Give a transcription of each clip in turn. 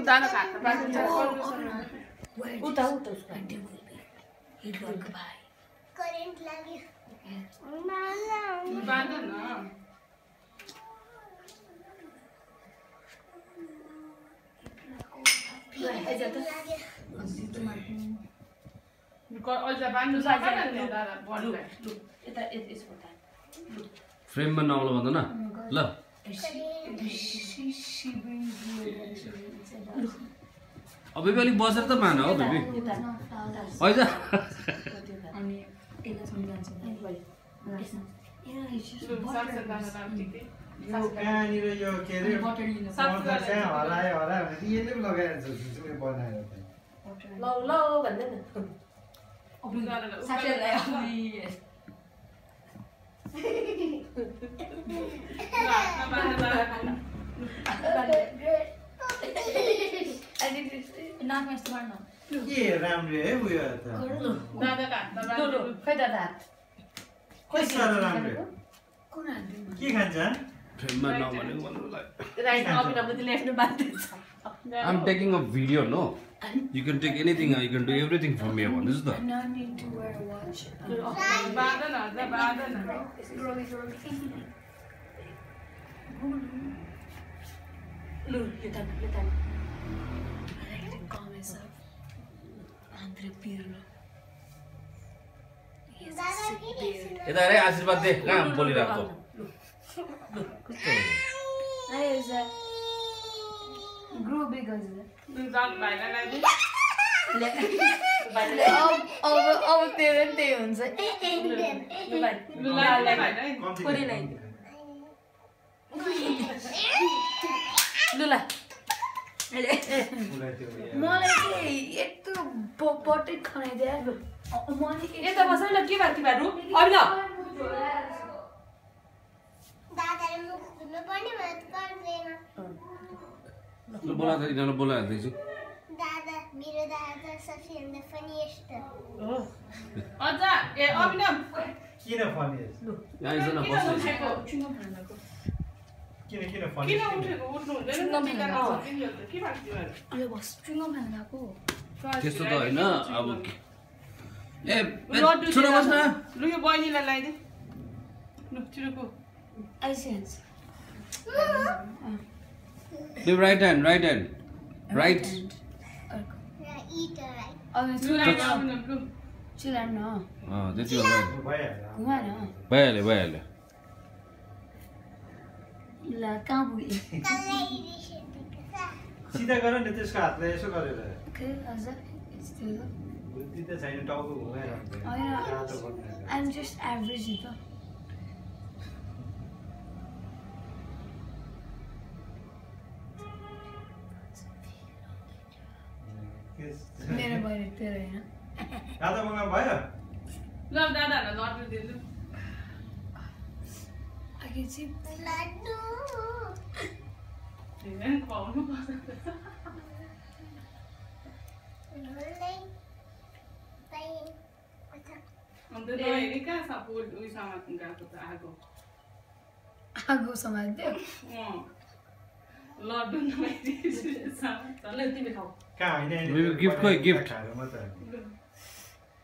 दाना काट्नु उता उसको करेन्ट लाग्यो बाँध न अझ बाँध्नु फ्रेममा नआउनु भन्दैन ल अब बेबी अलिक बसेर त मान हो बेबी हैजा कहाँनिर यो के अरे हरायो हरायो भने यसले पो लगाएर जुन बनाएर ल भन्दैन के राम्रो है उयो त खै दादा के साह्रो राम्रो के खान्छ फ्रेममा नभनेको भन्नुलाई राइट अभिनवले लेफ्ट बाँध्दैछ I'm taking a video, no? You can take anything, you can do everything from here. This is the. बाँध न बाँध न लु यता यता अरे आशीर्वाद दे कहाँ बोलिरहेको ग्रो बिग जान भाइलाई लागि अब त्यही हुन्छ लुला मलाई चाहिँ यत्रो पटेट खनाइदिए यता बस न के भयो तिमीहरू अभिन दादाले मुख धुनु पर्ने मलाई त पर्दैन बोला त यिनीहरू बोलाइहाल्दैछु दादा मेरो दादा सबसे भन्दा फनीएस्ट अझ ए अभिनव किन फनी यहाँ आइज न बस किन किन फनी उठेको उठ्नु हुँदैन के भएको तिमीहरू त्यस्तो त होइन अब ए लड्डु छोरा बस्न लु यो बहिनीलाई ल्याइदे लु छिटो यो right hand right it right लु ल्याइदे अभिनव लु त्यति हो भइहाल्यो भइहाल्यो कहाँ पुगे सिधा गर नि त्यसको हातलाई यसो गरेर बुद्धि त छैन टाउको घुमाइरहन्छ I'm just average ito. Meron ba yung tira yun? दादा मगा भयो ल दादाहरूलाई लड्डु दिनु I can see. लड्डु खुवाउनु पर्छ अन्त नहेरी कहाँ छ उयोसँग गएको त आगो Ago sa madde. लड्डु नहेरी तिमी खाऊ कहाँ होइन गिफ्ट खोइ गिफ्ट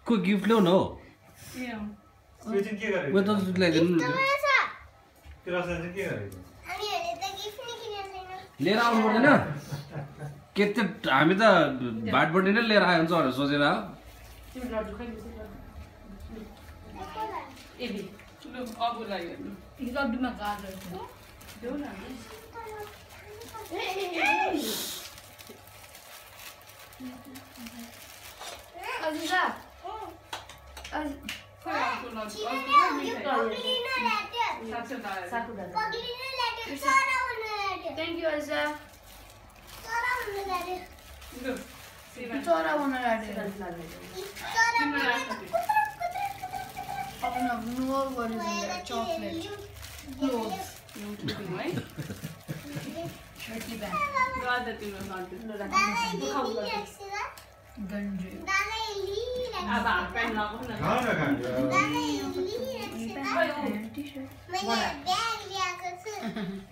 को गिफ्ट ल्याउ न हो त्यो चाहिँ के गरेको म त ल्याइदिनु त्यो रसन चाहिँ के गरेको हामीहरूले त गिफ्ट नै किनेको छैन लिएर आउनु पर्दैन के त्यो हामी त भाटबडी नै लिएर आयो हुन्छ भनेर सोचेर तिमी लड्डु खाइदिनु एबी लु अबुलाई हेर्नु लड्डुमा गाजर देऊ न अजिजा खोइ अर्को लड्डु Thank you, Aza. लु Chora wanna ride. Open up no what is in there? Chocolate. Clothes. है Shirty band. गर्दा तिम्रो लड्डु Gandhi. अब हाफ प्यान्ट लगाउनु न खाऊ न खान्छ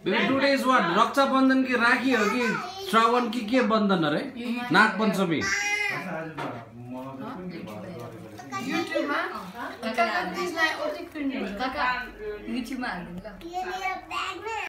baby today is what Raksha Bandhan कि राखी हो कि श्रावण कि के बन्धन अरे नाग पञ्चमी आज त मलाई त कुन के भएर गरेको युट्युबमा काका प्लिज लाई ओटिक फिल्म कान युट्युबमा हाल्दिनु ल ये मेरा बैग में